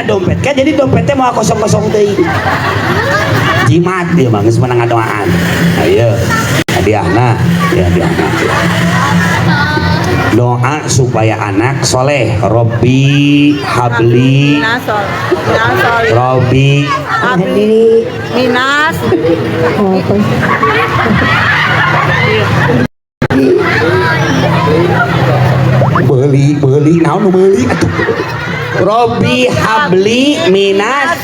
Dompet kan jadi dompetnya mau kosong-kosong teuing. Jimat dia mah geus menang ngadoaan. Ayo hadiahna ya, hadiahna doa supaya anak soleh. Robbi habli Minasol. Minasol. Robbi Habli. Minas. Apa? Beli beli naon nu meuli atuh. Robbi habli minas.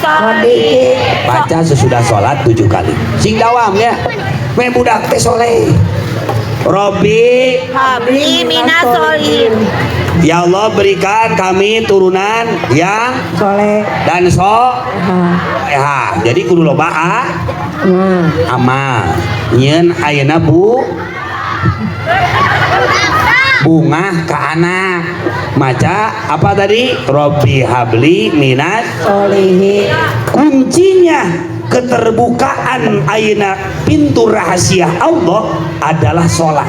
Baca sesudah sholat 7 kali, sing dawam ya, me budak teh soleh. Robbi Habli minasolin. Ya Allah, berikan kami turunan yang Soleh. Dan so Ha. ya, jadi kudu loba a Nah. amal nyieun ayeuna bu bungah ke anak maca apa tadi, Robbi habli minas Solihin. Kuncinya keterbukaan ayeuna pintu rahasia Allah adalah sholat.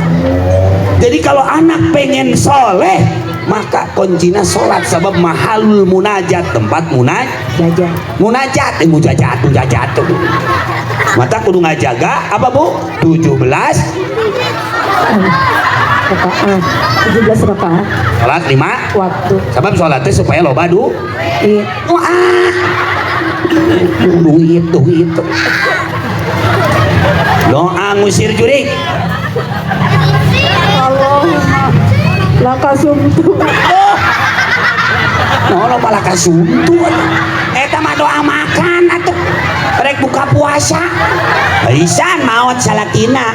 Jadi kalau anak pengen soleh, maka kuncinya sholat, sebab mahalul munajat, tempat munaj Jajan. Munajat, eh, mujajat mujajat tuh mata kudu ngajaga apa, Bu? 17 Rakaat. 17 rakaat. Sholat 5 waktu. Sebab sholatnya supaya loba du It. wah, duit duit. Doa ngusir jurik. Allahumma laka sumtu. No lo malah kasumtu eta mah doa makan atuh, rek buka puasa pisan maot salakina.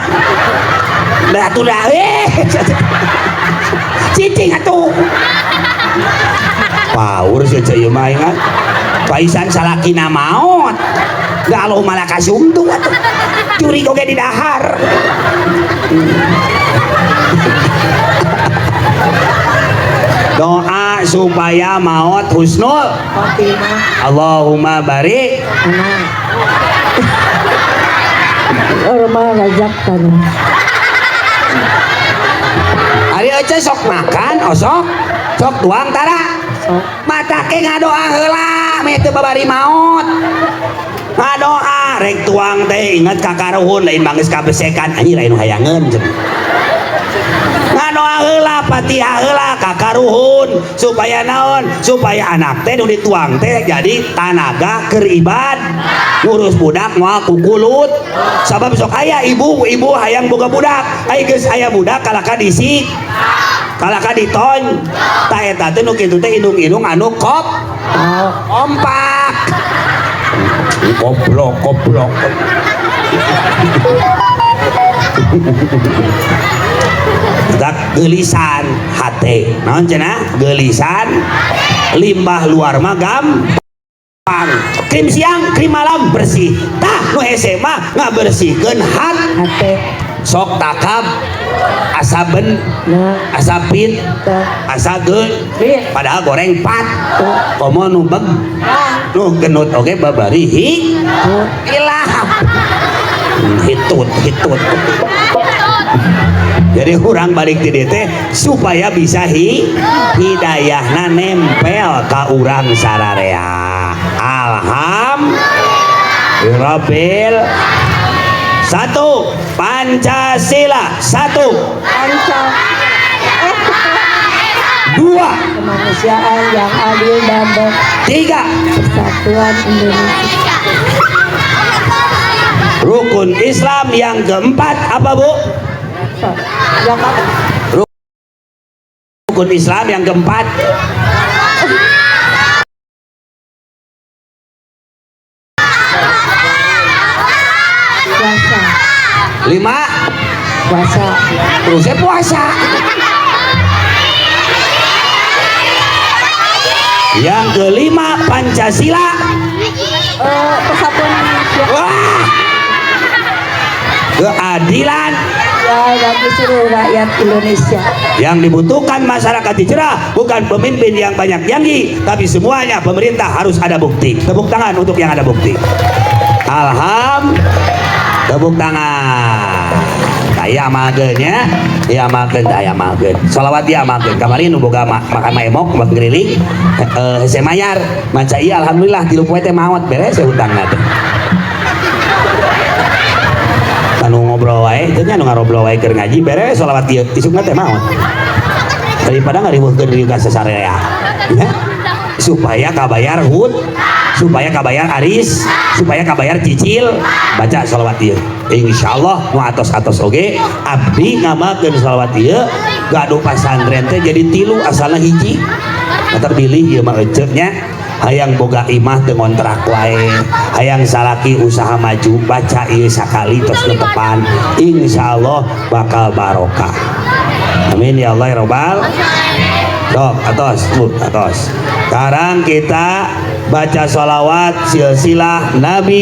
Dah atuh dah, eh, cicing atuh, power sih ieu mah ingat paisan salakina maot. Galuh malah kasumtu atuh, jurik oge di dahar. Doa supaya maut husnul khotimah. Allahumma barik Anak. Orma razaqtana. Ari ece sok makan osok sok tuang tara? Sok. Mata ke ngadoa heula meh teu babari maot. Ngadoa rek tuang teh inget ka karuhun, lain banggeus kabesekan anjing lain nu hayangeun cenah. Ngadoa heula, Fatihah heula ka karuhun supaya naon? Supaya anak teh nu dituang teh jadi tanaga keur ibad, ngurus budak moal kukulut. Sabab sok aya ibu-ibu hayang boga budak, ai geus aya budak kalaka disik kalaka diton ta. Eta teh nu kitu teh indung-indung anu kop Oh. kompak, goblok goblok. Tak gelisan hate naon cenah, gelisan limbah luar mah gampang, krim siang krim malam bersih. Tah, nu hese mah ngabersihkeun hat Hate. Sok takab asaben Nah. asapit Ta. asageun Bit. padahal goreng pat Tu. Komo nu beg nu genut oge babari hi Tut. Ilah, hitut hitut. Jadi urang balik di dieu teh supaya bisa hidayahna nempel ka urang sararea. Alhamdulillah. Satu Pancasila, satu Panca. Dua Kemanusiaan yang adil dan tiga persatuan Indonesia. Rukun Islam yang keempat apa, Bu? Yang apa? Rukun Islam yang keempat. Puasa. Lima. Puasa. Terusnya puasa. Yang kelima Pancasila. Persatuan Indonesia. Wah, keadilan ya bagi seluruh rakyat Indonesia. Yang dibutuhkan masyarakat Cicerah bukan pemimpin yang banyak janji, tapi semuanya pemerintah harus ada bukti. Tepuk tangan untuk yang ada bukti. Alhamdulillah. Tepuk tangan. Tah ieu amalkeun nya, ieu amalkeun, tah ieu amalkeun. Sholawat ieu amalkeun. Kamari nu boga makan emok buat ngeliling hese mayar. Maca ieu alhamdulillah 3 poe teh maot beres ya hutangna teh. Anu ngobrol wae teh nya, nu ngarobrol wae keur ngaji beres sholawat ieu isukna teh maot. Daripada ngariweuhkeun diri ka sasarea. Ya. Supaya kabayar hut, supaya kabayar aris, supaya kabayar cicil, baca sholawat ieu. Insyaallah nu atos-atos oge abdi ngamalkeun sholawat ieu gaduh pasantren teh jadi 3 asalna 1. Mata bilih ieu mah eceuk nya. Hayang boga imah teu ngontrak wae, hayang salaki usaha maju, baca ieu sakali tos netepan, insyaallah bakal barokah. Amin ya Allah ya robbal. Sok atos, bu, atos. Sekarang kita baca sholawat silsilah Nabi.